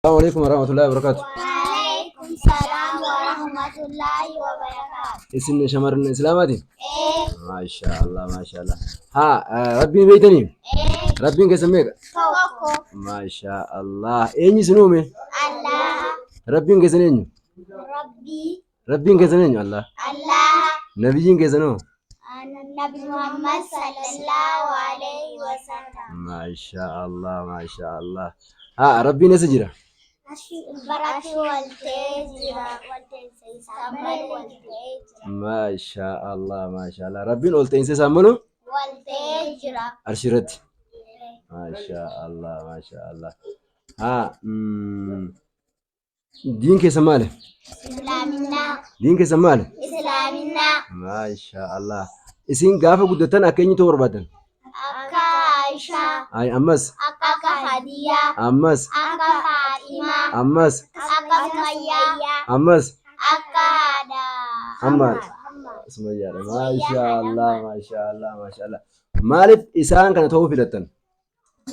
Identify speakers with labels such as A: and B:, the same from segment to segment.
A: Assalamu alaikum warahmatullahi wabarakatuh.
B: Waalaikum salaam warahmatullahi wabarakatuh.
A: Isin shamarran Islaamaati?
B: Ee,
A: Maashaallah, maashaallah. Haa, Rabbiin beektanii?
B: ee,
A: Rabbiin keessan meeqa?
B: tokko.
A: Maashaallah. Eenyu isin uume?
B: Allah,
A: Rabbiin keessan eenyu?
B: Rabbii,
A: Rabbiin keessan eenyu? Allah.
B: Allah,
A: Nabiyyiin keessan hoo?
B: Nabi Muhammad sallallahu alaihi wasallam.
A: Maashaallah, maashaallah. Haa, Rabbiin eessa jira?
B: Baratti waltee jira, walteensa isaa malee waltee jira.
A: Maashaallah, maashaallah. Rabbiin ol ta'insa isaan malu
B: Waltee jira.
A: arshii irratti. Maashaallah, maashaallah. Haa, diin keessan maali?
B: Islaaminaa,
A: Diin keessan maali?
B: Islaaminaa,
A: Maashaallah. Isin gaafa guddatan akka eenyu ta'uu barbaadan?
B: Akka Aishaa,
A: Ay, ammas,
B: akka Khadiyaa,
A: ammas,
B: akka Faaximaa,
A: ammas,
B: akka Sumayyaa,
A: ammas,
B: akka haadha.
A: amma Sumayyaadha. Maashaallah, maashaallah, maashaallah. Maaliif isaan kana ta'uu filattan?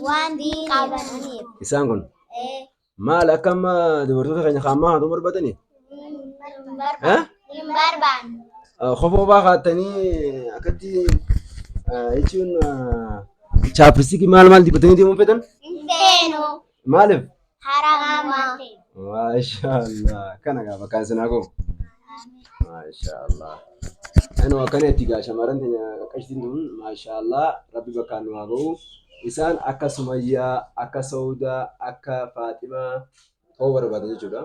B: Waan diin qabaniif.
A: Isaan kun
B: Ee,
A: maal akka amma dubartoota keenya kaammaa kana ta'uu barbaadanii?
B: hin
A: Eh?
B: barbaannu.
A: Kofoo baa kaattanii akkatti jechuun chaappistiki maal maal dibatanii deemuu feetan?
B: Hin feenu.
A: Maaliif?
B: Haraama.
A: Maashaallah. Kana gaafa bakkaan sinaa koo. Maashaallah. Anuu akkana itti gaa shamarran teenya qaqqashtiin tun maashaallah rabbi bakkaan nu haa ga'u. Isaan akka Sumayyaa, akka Saudaa, akka Faaximaa ta'uu barbaadan jechuudha.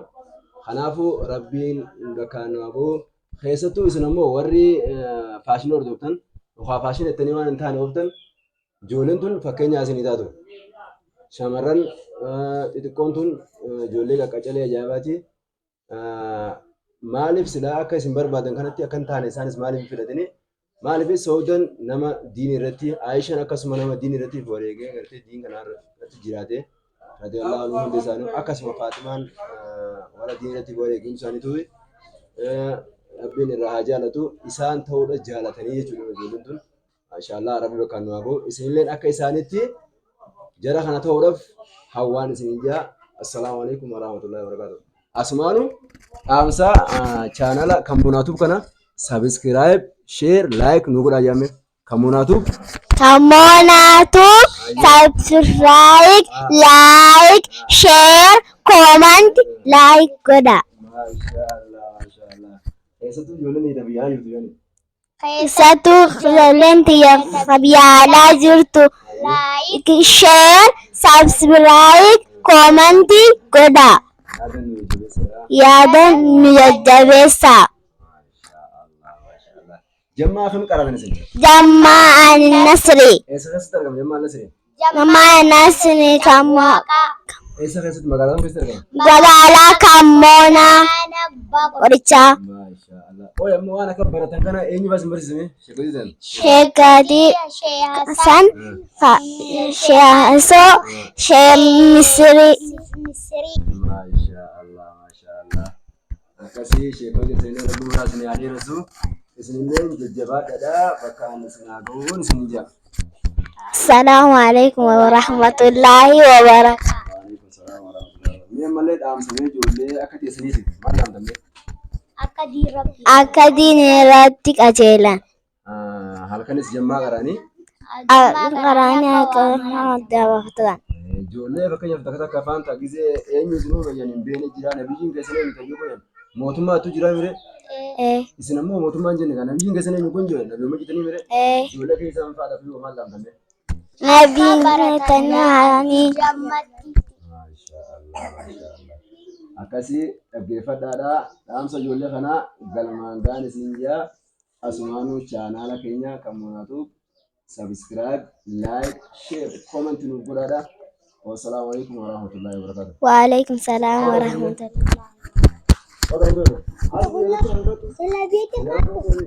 A: Kanaafuu rabbiin bakkaan nu haa ga'u. Keessattuu isin ammoo warri faashinii hordoftan yookaan faashinii jettanii waan hin taane ooftan ijoolleen tun fakkeenya isinii taatu. Shamarran xixiqqoon tun ijoollee qaqqacalee ajaa'ibaati. Maaliif silaa akka isin barbaadan kanatti akka hin taane isaanis maaliif hin filatini? Maaliif Saawudan nama diin irratti, Aayishaan akkasuma nama diin irratti wareegee gartee diin kana irratti jiraate. Radiyallahu anhu hundi isaanii akkasuma Faaximaan warra diin irratti wareeguun isaaniitu Rabbiin irraa haa jaalatu isaan ta'uudha jaalatanii jechuudha ijoolleen tun. Maashaallah Rabbi bakkaan nu haa ga'u. Isinilleen akka isaanitti jara kana ta'uudhaaf hawwaan isin jaa. Assalaamu alaikum warahmatullahi wabarakatuh. Asumaanu dhaamsa chaanala kan Munaatuuf kana subscribe, share, like nu godhaa jaame. Kan Munaatuuf
B: Kamonaatu subscribe, like, share, comment, like godha.
A: Maashaallah, maashaallah. Keessattuu ijoolleen dhiira biyyaa jirtu jedhani.
B: Keessattuu ijoolleen tiyya biyya alaa jirtu like, share, subscribe, comment godha.
A: Yaada nu jajjabeessadha.
B: Yaada nu jajjabeessaa.
A: Maashaallah, maashaallah. Jammaa kam qaratan isin?
B: Jammaa ani Nasri.
A: Eessa keessatti argama Jammaa Nasri?
B: Jammaa Nasri kan
A: Eessa keessatti magaalaa kam keessatti argama?
B: magaalaa Kammoonaa qorichaa.
A: Maashaallah. Ooy amma waan akka baratan kana eenyu fa'aa isin barsiisame? Sheekootii ta'an.
B: Sheekadii Hasan Sheehasoo Shee Misirii.
A: Maashaallah, maashaallah. Akkasii sheekota isinillee rabbi umuraa isin haa dheeressu. Isinillee jajjabaadhaadha bakka ani isin haa ga'uun isin ja'a.
B: Assalaamu alaikum warahmatullaahi wabarakaatu.
A: Waalaikum salaam warahmatullahi wabarakatuh. Mee ammallee dhaamsamee ijoollee akka teessaniitiif maal dhaamtamee?
B: Akka diin irratti qajeelan.
A: Halkanis jammaa qaraanii
B: Qaraanii akka adda baafatan.
A: Ijoollee fakkeenyaaf takka takka afaan ta'a gisee eenyu isin uume jedhan hin beekne jira nabiyyiin keessan eenyu tayyuu qoyan mootummaatu jira mire
B: Ee,
A: isin ammoo mootummaan jenne kan nabiyyiin keessan eenyu kun jedhan nabiyyuma jettanii mire
B: ee.
A: ijoollee keessan fa'aadha fi maal dhaamtamee.
B: Nabiin tanaanii.
A: Akkasii dhaggeeffadhaadha. Dhaamsa ijoollee kanaa galmaan ga'an isin jaa. Asumaanuu chaanaala keenya kan Moonaatuuf subscribe, like, share, comment nuuf godhaadha. Wassalaamu alaikum warahmatullahi wabarakatuh.
B: Waalaikum salaam warahmatullahi.
A: Oke, oke.